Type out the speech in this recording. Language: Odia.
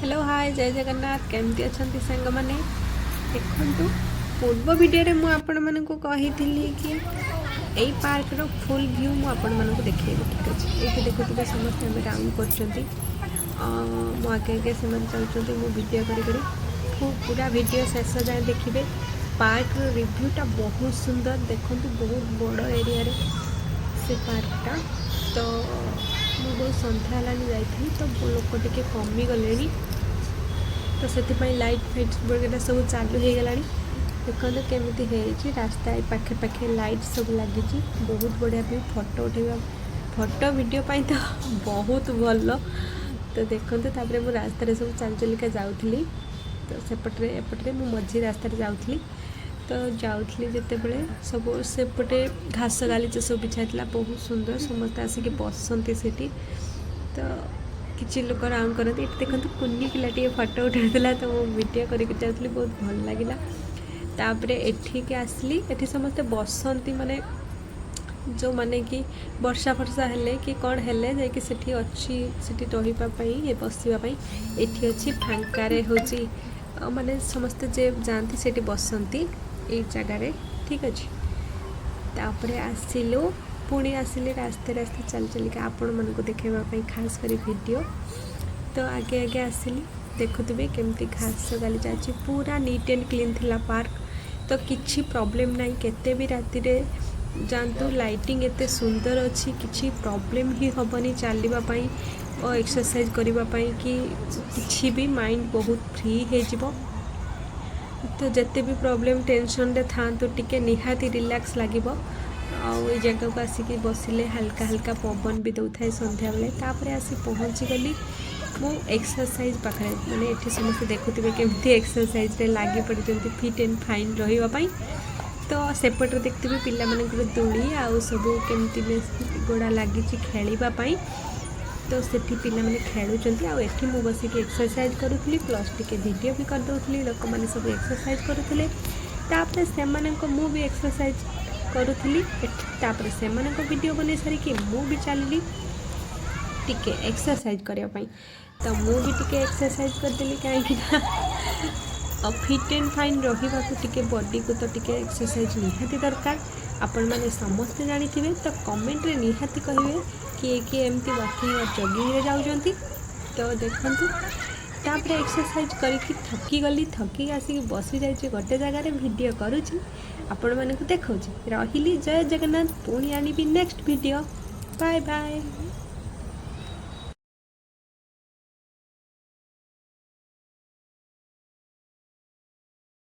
ହ୍ୟାଲୋ, ହାଏ, ଜୟ ଜଗନ୍ନାଥ। କେମିତି ଅଛନ୍ତି ସାଙ୍ଗମାନେ? ଦେଖନ୍ତୁ, ପୂର୍ବ ଭିଡ଼ିଓରେ ମୁଁ ଆପଣମାନଙ୍କୁ କହିଥିଲି କି ଏଇ ପାର୍କର ଫୁଲ୍ ଭ୍ୟୁ ମୁଁ ଆପଣମାନଙ୍କୁ ଦେଖେଇବି। ଠିକ୍ ଅଛି, ଏଇଠି ଦେଖୁଥିବେ, ସମସ୍ତେ ଆମେ ରାଉଣ୍ଡ କରୁଛନ୍ତି। ମୋ ଆଗେ ଆଗେ ସେମାନେ ଚାଲୁଛନ୍ତି, ମୁଁ ଭିଡ଼ିଓ କରି କରି। ପୁରା ଭିଡ଼ିଓ ଶେଷ ଯାଏଁ ଦେଖିବେ। ପାର୍କର ରିଭ୍ୟୁଟା ବହୁତ ସୁନ୍ଦର। ଦେଖନ୍ତୁ, ବହୁତ ବଡ଼ ଏରିଆରେ ସେ ପାର୍କଟା। ତ ମୁଁ ବହୁତ ସନ୍ଧ୍ୟା ହେଲାଣି ଯାଇଥିଲି, ତ ଲୋକ ଟିକେ କମିଗଲେଣି, ତ ସେଥିପାଇଁ ଲାଇଟ୍ ଫାଇଟ୍ ବଗେରା ସବୁ ଚାଲୁ ହେଇଗଲାଣି। ଦେଖନ୍ତୁ କେମିତି ହେଇଛି ରାସ୍ତା। ଏ ପାଖେ ପାଖେ ଲାଇଟ୍ ସବୁ ଲାଗିଛି। ବହୁତ ବଢ଼ିଆ ବି ଫଟୋ ଉଠେଇବା, ଫଟୋ ଭିଡ଼ିଓ ପାଇଁ ତ ବହୁତ ଭଲ। ତ ଦେଖନ୍ତୁ, ତାପରେ ମୁଁ ରାସ୍ତାରେ ସବୁ ଚାଲି ଚାଲିକା ଯାଉଥିଲି। ତ ସେପଟରେ ଏପଟରେ ମୁଁ ମଝି ରାସ୍ତାରେ ଯାଉଥିଲି। ତ ଯାଉଥିଲି ଯେତେବେଳେ, ସବୁ ସେପଟେ ଘାସ ଗାଲିଚା ସବୁ ବିଛା ହେଇଥିଲା, ବହୁତ ସୁନ୍ଦର। ସମସ୍ତେ ଆସିକି ବସନ୍ତି ସେଠି। ତ କିଛି ଲୋକ ରାଉଣ୍ଡ କରନ୍ତି। ଏଠି ଦେଖନ୍ତୁ, କୁନି ପିଲାଟିଏ ଫଟୋ ଉଠାଉଥିଲା, ତ ମୁଁ ଭିଡ଼ିଓ କରିକି ଯାଉଥିଲି, ବହୁତ ଭଲ ଲାଗିଲା। ତାପରେ ଏଠିକି ଆସିଲି। ଏଠି ସମସ୍ତେ ବସନ୍ତି, ମାନେ ଯେଉଁମାନେ କି ବର୍ଷା ଫର୍ଷା ହେଲେ କି କ'ଣ ହେଲେ ଯାଇକି ସେଠି ଅଛି, ସେଠି ରହିବା ପାଇଁ, ବସିବା ପାଇଁ ଏଠି ଅଛି। ଫାଙ୍କାରେ ହେଉଛି, ମାନେ ସମସ୍ତେ ଯେ ଯାଆନ୍ତି ସେଠି ବସନ୍ତି ଏଇ ଜାଗାରେ। ଠିକ୍ ଅଛି, ତାପରେ ଆସିଲୁ। ପୁଣି ଆସିଲି ରାସ୍ତେ ରାସ୍ତେ ଚାଲି ଚାଲିକା ଆପଣମାନଙ୍କୁ ଦେଖାଇବା ପାଇଁ ଖାସ୍ କରି ଭିଡ଼ିଓ। ତ ଆଗେ ଆଗେ ଆସିଲି। ଦେଖୁଥିବେ କେମିତି ଘାସ ଗାଲିଚା ଅଛି, ପୁରା ନିଟ୍ ଆଣ୍ଡ କ୍ଲିନ୍ ଥିଲା ପାର୍କ। ତ କିଛି ପ୍ରୋବ୍ଲେମ୍ ନାହିଁ, କେତେ ବି ରାତିରେ ଯାଆନ୍ତୁ। ଲାଇଟିଂ ଏତେ ସୁନ୍ଦର ଅଛି, କିଛି ପ୍ରୋବ୍ଲେମ୍ ହିଁ ହେବନି ଚାଲିବା ପାଇଁ ଓ ଏକ୍ସରସାଇଜ୍ କରିବା ପାଇଁ କି କିଛି ବି। ମାଇଣ୍ଡ ବହୁତ ଫ୍ରି ହେଇଯିବ। ତ ଯେତେ ବି ପ୍ରୋବ୍ଲେମ୍, ଟେନସନ୍ରେ ଥାଆନ୍ତୁ, ଟିକେ ନିହାତି ରିଲାକ୍ସ ଲାଗିବ। ଆଉ ଏଇ ଜାଗାକୁ ଆସିକି ବସିଲେ ହାଲକା ହାଲକା ପବନ ବି ଦେଉଥାଏ ସନ୍ଧ୍ୟାବେଳେ। ତାପରେ ଆସି ପହଞ୍ଚିଗଲି ମୁଁ ଏକ୍ସରସାଇଜ୍ ପାଖରେ। ମାନେ ଏଠି ସମସ୍ତେ ଦେଖୁଥିବେ କେମିତି ଏକ୍ସରସାଇଜ୍ରେ ଲାଗି ପଡ଼ିଛନ୍ତି ଫିଟ୍ ଆଣ୍ଡ ଫାଇନ୍ ରହିବା ପାଇଁ। ତ ସେପଟରେ ଦେଖିଥିବେ ପିଲାମାନଙ୍କର ଦୋଳି ଆଉ ସବୁ କେମିତି ଗୋଡ଼ା ଲାଗିଛି ଖେଳିବା ପାଇଁ। ତ ସେଠି ପିଲାମାନେ ଖେଳୁଛନ୍ତି ଆଉ ଏଠି ମୁଁ ବସିକି ଏକ୍ସରସାଇଜ୍ କରୁଥିଲି, ପ୍ଲସ୍ ଟିକେ ଭିଡ଼ିଓ ବି କରିଦେଉଥିଲି। ଲୋକମାନେ ସବୁ ଏକ୍ସରସାଇଜ୍ କରୁଥିଲେ, ତାପରେ ସେମାନଙ୍କ ମୁଁ ବି ଏକ୍ସରସାଇଜ୍ କରୁଥିଲି ଏଠି। ତାପରେ ସେମାନଙ୍କ ଭିଡ଼ିଓ ବନେଇ ସାରିକି ମୁଁ ବି ଚାଲିଲି ଟିକେ ଏକ୍ସରସାଇଜ୍ କରିବା ପାଇଁ। ତ ମୁଁ ବି ଟିକେ ଏକ୍ସରସାଇଜ୍ କରିଦେଲି, କାହିଁକି ନା ଫିଟ୍ ଆଣ୍ଡ ଫାଇନ୍ ରହିବାକୁ ଟିକେ ବଡ଼ିକୁ ତ ଟିକେ ଏକ୍ସରସାଇଜ୍ ନିହାତି ଦରକାର। ଆପଣମାନେ ସମସ୍ତେ ଜାଣିଥିବେ। ତ କମେଣ୍ଟରେ ନିହାତି କହିବେ କିଏ କିଏ ଏମିତି ୱାକିଂ ଆଉ ଜଗିଂରେ ଯାଉଛନ୍ତି। ତ ଦେଖନ୍ତୁ, ତାପରେ ଏକ୍ସରସାଇଜ୍ କରିକି ଥକିଗଲି। ଥକିକି ଆସିକି ବସିଯାଇଛି ଗୋଟେ ଜାଗାରେ, ଭିଡ଼ିଓ କରୁଛି, ଆପଣମାନଙ୍କୁ ଦେଖାଉଛି। ରହିଲି, ଜୟ ଜଗନ୍ନାଥ। ପୁଣି ଆଣିବି ନେକ୍ସଟ ଭିଡ଼ିଓ। Bye bye.